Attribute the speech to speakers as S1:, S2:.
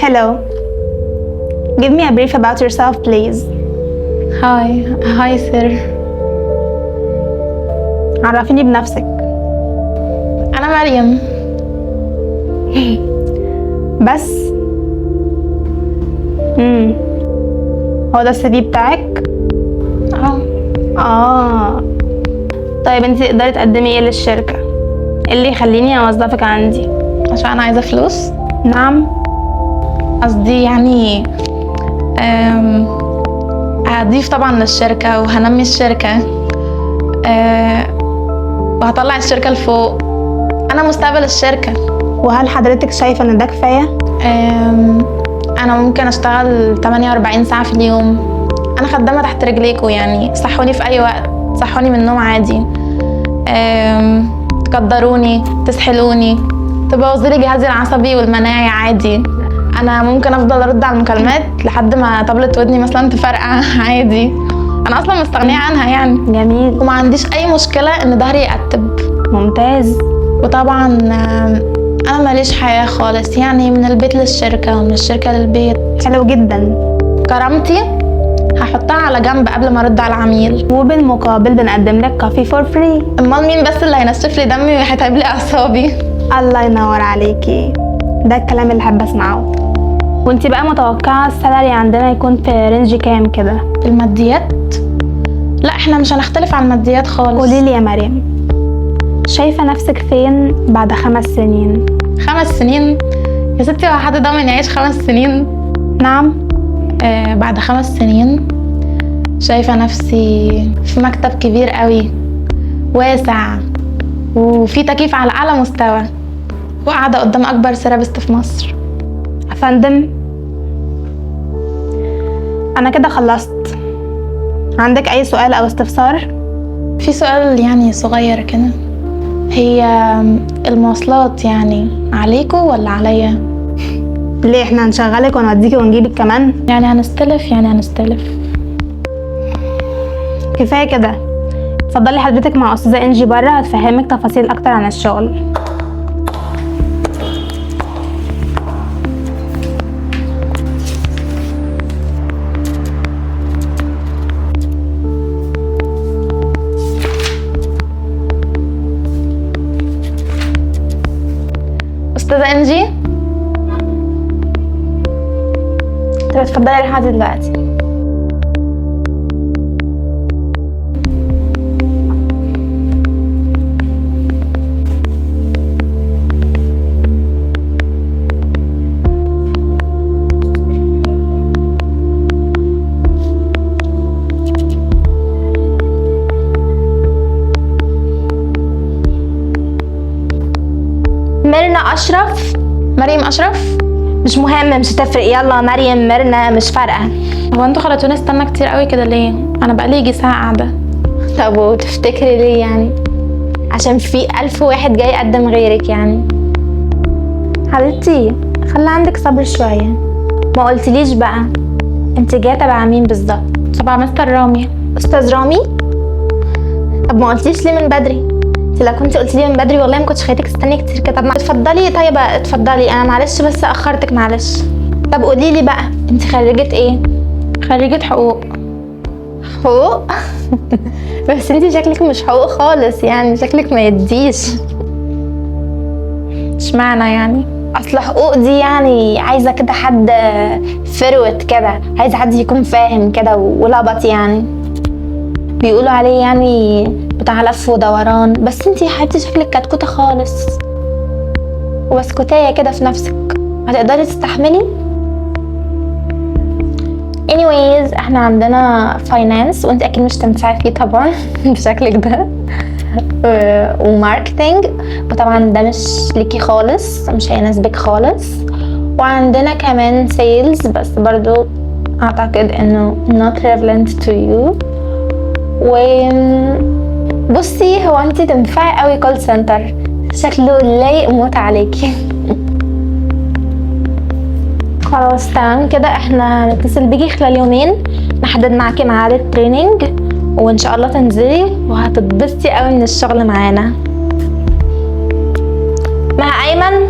S1: Hello. Give me a brief about yourself, please.
S2: Hi, hi sir.
S1: عرفيني بنفسك.
S2: انا مريم.
S1: بس هو ده ال CV بتاعك؟
S2: اه.
S1: اه، طيب انت تقدري تقدمي ايه للشركة؟ ايه اللي يخليني اوظفك عندي؟
S2: عشان انا عايزه فلوس.
S1: نعم؟
S2: قصدي يعني هضيف طبعا للشركة وهنمي الشركة، وهطلع الشركة لفوق. انا مستقبل الشركه.
S1: وهل حضرتك شايفة ان ده كفاية؟
S2: انا ممكن اشتغل 48 ساعة في اليوم. انا خدامه تحت رجليكوا، يعني صحوني في اي وقت، صحوني من النوم عادي، تقدروني، تسحلوني، تبوظي لي جهازي العصبي والمناعي عادي. انا ممكن افضل ارد على المكالمات لحد ما طبلة ودني مثلا تفرقع عادي. انا اصلا مستغنيه عنها يعني.
S1: جميل.
S2: وما عنديش اي مشكلة ان ظهري يقتب.
S1: ممتاز.
S2: وطبعا انا ماليش حياة خالص، يعني من البيت للشركة ومن الشركة للبيت.
S1: حلو جدا.
S2: كرامتي هحطها على جنب قبل ما ارد على العميل.
S1: وبالمقابل بنقدم لك coffee for free.
S2: امال مين بس اللي هينشف لي دمي وهيتعب لي اعصابي؟
S1: الله ينور عليكي، ده الكلام اللي حابة اسمعه. وانتي بقى متوقعه ال salary عندنا يكون في range كام كده؟
S2: الماديات؟ لا، احنا مش هنختلف على الماديات خالص.
S1: قولي لي يا مريم، شايفه نفسك فين بعد 5 سنين؟
S2: 5 سنين؟ يا ستي هو حد ضامن يعيش 5 سنين؟
S1: نعم.
S2: بعد 5 سنين شايفة نفسي في مكتب كبير قوي واسع وفي تكييف على أعلى مستوى، وقاعدة قدام أكبر therapist في مصر.
S1: أفندم، أنا كده خلصت. عندك أي سؤال أو استفسار؟
S2: في سؤال يعني صغير كده، هي المواصلات يعني عليكوا ولا عليا؟
S1: ليه، احنا هنشغلك ونوديكي ونجيبك كمان؟
S2: يعني هنستلف، يعني هنستلف.
S1: كفاية كده. اتفضلي حضرتك مع أستاذة إنجي بره، هتفهمك تفاصيل أكتر عن الشغل.
S2: أستاذة إنجي.
S3: طب اتفضلي روحي اقعدي دلوقتي. ميرنا أشرف.
S2: مريم أشرف؟
S3: مش مهم، مش هتفرق. يلا مريم ميرنا مش فارقة.
S2: هو انتوا خلتوني استنى كتير قوي كده ليه؟ انا بقالي يجي ساعة قاعدة.
S3: طب وتفتكري ليه يعني؟ عشان في 1000 واحد جاي يقدم غيرك يعني. حبيبتي خلي عندك صبر شوية. ما قلتليش بقى انت جاية تبع مين بالظبط؟
S2: تبع مستر رامي.
S3: استاذ رامي؟ طب ما قلتليش ليه من بدري؟ انت لو كنت قلتي لي من بدري والله ما كنتش خليتك تستني كتير كده. طب اتفضلي. طيب اتفضلي، انا معلش بس اخرتك، معلش. طب قولي لي بقى انت خريجة ايه؟
S2: خريجة حقوق.
S3: حقوق؟ بس انت شكلك مش حقوق خالص، يعني شكلك ما يديش.
S2: اشمعنى يعني؟
S3: اصل حقوق دي يعني عايزه كده حد فروت كده، عايزه حد يكون فاهم كده ولبط يعني، بيقولوا عليه يعني بتاع لف ودوران. بس انتي يا حبيبتي شكلك كتكوته خالص وبسكوتيه كده في نفسك، هتقدري تستحملي؟ anyways احنا عندنا finance وانت اكيد مش تنفعي فيه طبعا بشكلك ده، و marketing وطبعا ده مش ليكي خالص، مش هيناسبك خالص. وعندنا كمان sales بس برضو اعتقد انه not relevant to you. و بصي هو انت تنفعي قوي call center، شكله لايق موت عليكي. خلاص تمام كده، احنا هنتصل بيكي خلال يومين نحدد معاكي ميعاد ال training، وان شاء الله تنزلي وهتتبسطي قوي من الشغل معانا. مع ايمن.